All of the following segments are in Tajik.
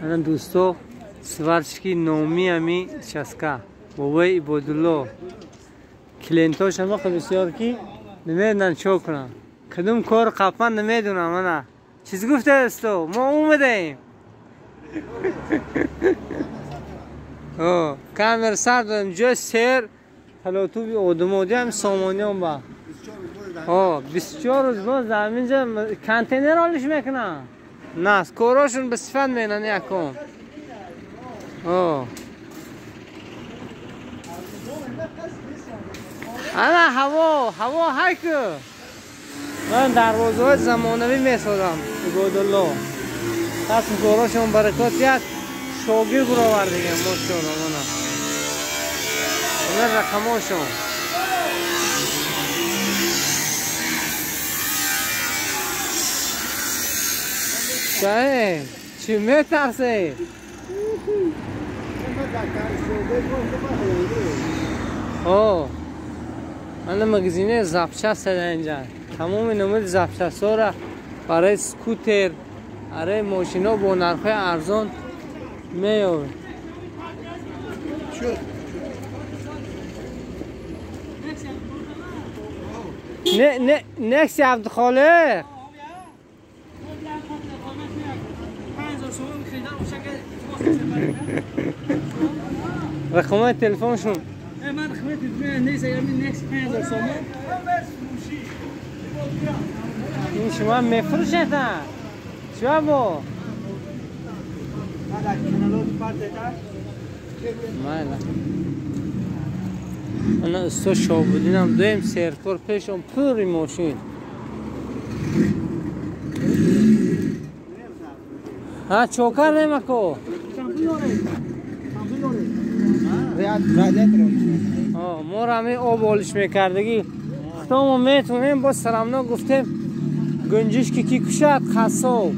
Ана дӯсто сварщики номи ами часка бобои Ибодулло. Клиентош ама бисёр ки намедонанд чо кунанд. Кадом кор қапман намедонам ана. Чиз гуфта дӯсто? Мо омадаем. Камера сар додем ҷои сер талотуби одамодӣ ҳам сомониён ба. 24 рӯз боз дар инҷа контейнер олиш мекунанд. На, корошон ба сифат менан якум. Ана ҳаво, ҳаво ҳайку. Ман дарвозаҳои замонавӣ месозам, Ибодулло. Қасм корошон баракот як шогирд буровардигам мошоно мана. Ина рақамошон. Чае, чӣ метарсӣ? Ана магазинаи запчаст дар инҷа. Тамоми намуди запчастҳоро барои скутер, барои мошино бо нархҳои арзон меёбед. Некси Абдухолиқ. رقم تلفنشون من رقم تلفن نیست یعنی نکس 5000 سومون. این شما میفروشید شما با انا استاد شابودینم دویم سرکار پیشم پوری ماشین. ها چوکر نمکو. ما را همی آب آلش میکردگی خودمون میتونیم با سرمنا گفتیم گنجش که کی کشد قصاب.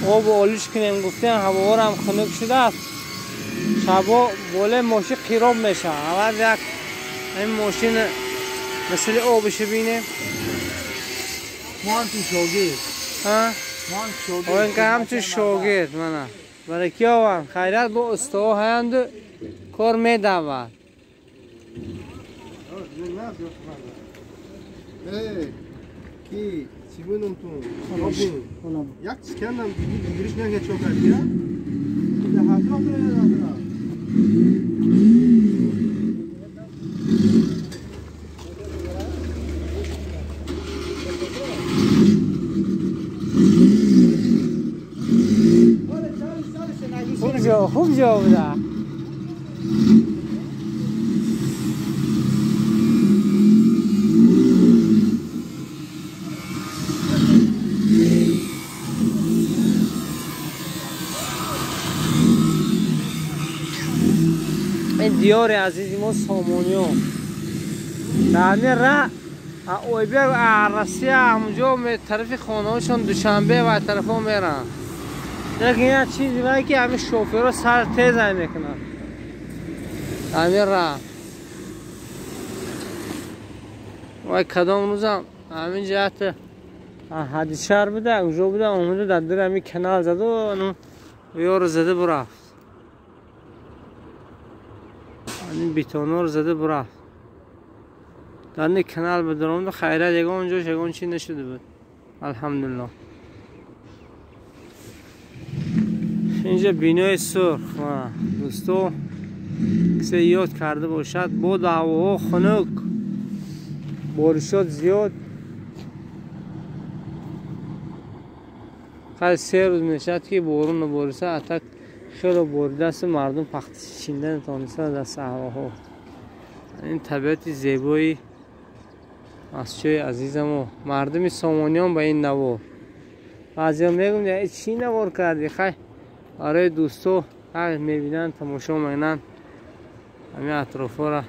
آب آلش کنیم گفتیم هوا هم خنک شده است. شبا بالای ماشین قیراب میشه. اول یک این ماشین مثل آبش بینیم. ما هم تو شاگرد. ها؟ ما هم شاگرد. این که هم تو شاگرد منه. برای کی آوان؟ خیرات با استا هند کار میدود. کی چی بودم تو؟ یک چیکندم دیگریش نگه چوک کردی؟ ده هفته آخر. خوب جا بوده. این دیار عزیزی ما سامانیان در همین ره اویبر و عرصی همونجا طرف خانه هاشون دوشنبه و طرف ها میرن. لیکن یک چیزی باید که همین شوفرها سر تیز هم میکنن همین ره. وای کدام روزم همین جهت حدیث شهر بوده اونجا بوده اومده در در همین کنال زده و یارو زده برفت. این بیتونا رو زده برفت. در این کنال به درآمد خیرت یگان اونجاش یگان چی نشده بود. الحمدلله. اینجا بینای سرخ دوستو کسی یاد کرده باشد بود هوا خنک بارشات زیاد. خیلی 3 روز میشد که بارون نبارسه اتک خیلی باریده است مردم پخت چیندن تانستن در صحراها. این طبیعت زیبایی از چوی عزیزم و مردم سامانیان به این نوار. بعضیا میگم چی نوار کردی؟ خیلی برای دوستا هر میبینن تماشا میکنن همین اطرافا را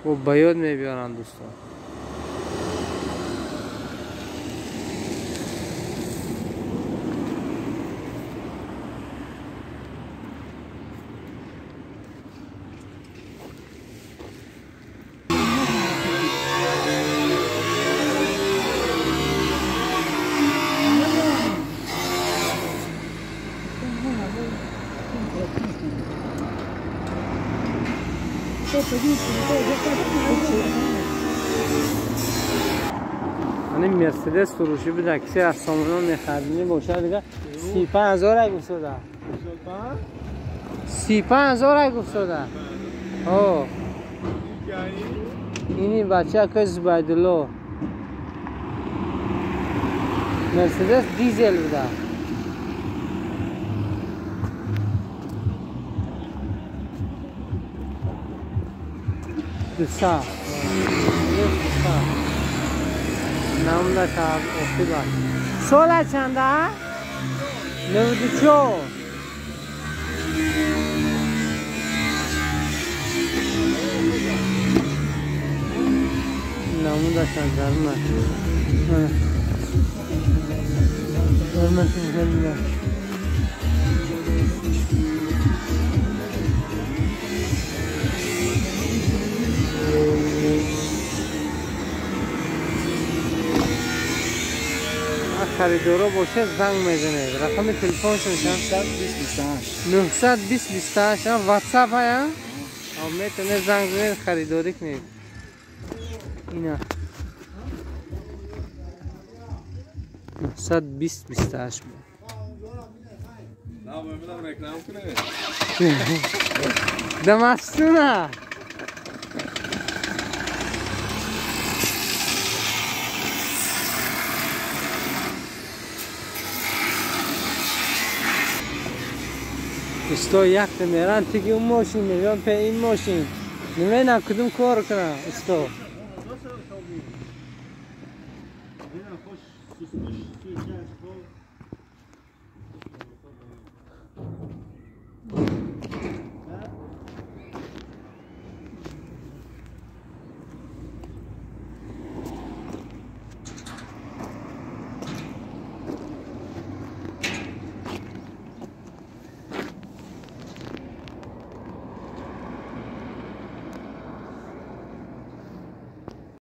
و به یاد میبیارن دوستا. Ани Мерседес фурӯшӣ буда, кисе аз сомона мехаридӣ бошад, дига 35 000 ай гуфтода. 35 000 ай гуфтода. О. Ини бача акои Зубайдулло. Мерседес дизел буда. Дуса. Дуса. Намда шаб охиба. Сола чанда? 94. Намуда шандарма. Görmesin. Харидоро боше занг мезанед. Рақами телефоншон 920 28. 920 28 WhatsApp ҳая? Метавонед занг занед, харидорӣ кунед. Ина 920 28 буд. Дамастуна. Усто якта меран тиги он мошин меён пе ин мошин. Намедонам кудум кор кунам усто.